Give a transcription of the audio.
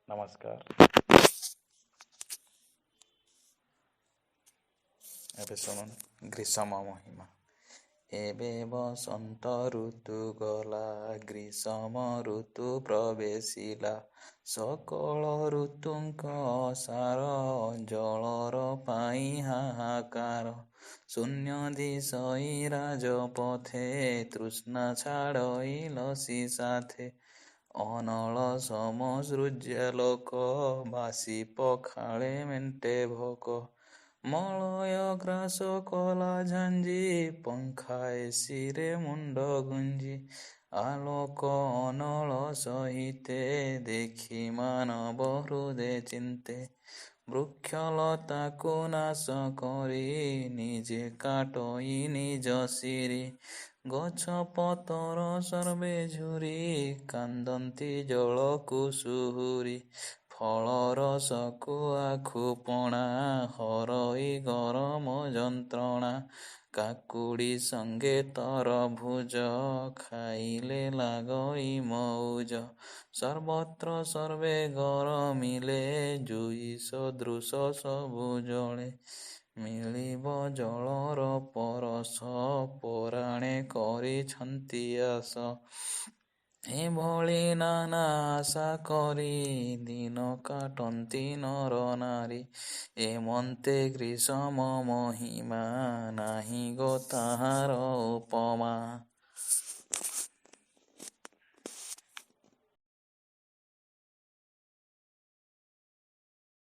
ନମସ୍କାର। ଏବେ ଶୁଣୁନ୍ ଗ୍ରୀଷ୍ମ ମହିମା। ଏବେ ବସନ୍ତ ଋତୁ ଗଲା, ଗ୍ରୀଷ୍ମ ଋତୁ ପ୍ରବେଶିଲା। ସକଳ ଋତୁଙ୍କ ସାର, ଜଳର ପାଇଁ ହାହାକାର। ଶୂନ୍ୟ ଦିଶଇ ରାଜପଥେ, ତୃଷ୍ଣା ଛାଡ଼ଇ ଲସି ସାଥେ। ଅନଳ ସମ ସୂର୍ଯ୍ୟାଲୋକ, ବାସି ପଖାଳେ ମେଣ୍ଟେ ଭୋକ। ମଳୟ ଗ୍ରାସ କଲା ଝାଞ୍ଜି, ପଙ୍ଖା ଏସିରେ ମୁଣ୍ଡ ଗୁଞ୍ଜି। ଆଲୋକ ଅନଳ ସହିତେ, ଦେଖି ମାନବ ହୃଦେ ଚିନ୍ତେ। ବୃକ୍ଷଲତାକୁ ନାଶ କରି, ନିଜେ କାଟଇ ନିଜ ଶିରୀ। ଗଛ ପତର ସର୍ବେ ଝୁରି, କାନ୍ଦନ୍ତି ଜଳକୁ ସୁହୁରି। ଫଳ ରସକୁ ଆଖୁ ପଣା, ହରଇ ଗରମ ଯନ୍ତ୍ରଣା। କାକୁଡ଼ି ସଙ୍ଗେ ତରଭୁଜ, ଖାଇଲେ ଲାଗଇ ମଉଜ। ସର୍ବତ୍ର ସର୍ବେ ଗରମିଲେ, ଜୁଇ ସଦୃଶ ସବୁ ଜଳେ। ମିଳିବ ଜଳର ପରଶ, ପରାଣେ କରିଛନ୍ତି ଆଶ। ଏଭଳି ନାନା ଆଶା କରି, ଦିନ କାଟନ୍ତି ନର ନାରୀ। ଏମନ୍ତେ ଗ୍ରୀଷ୍ମ ମହିମା, ନାହିଁ ଗୋ ତାହାର ଉପମା।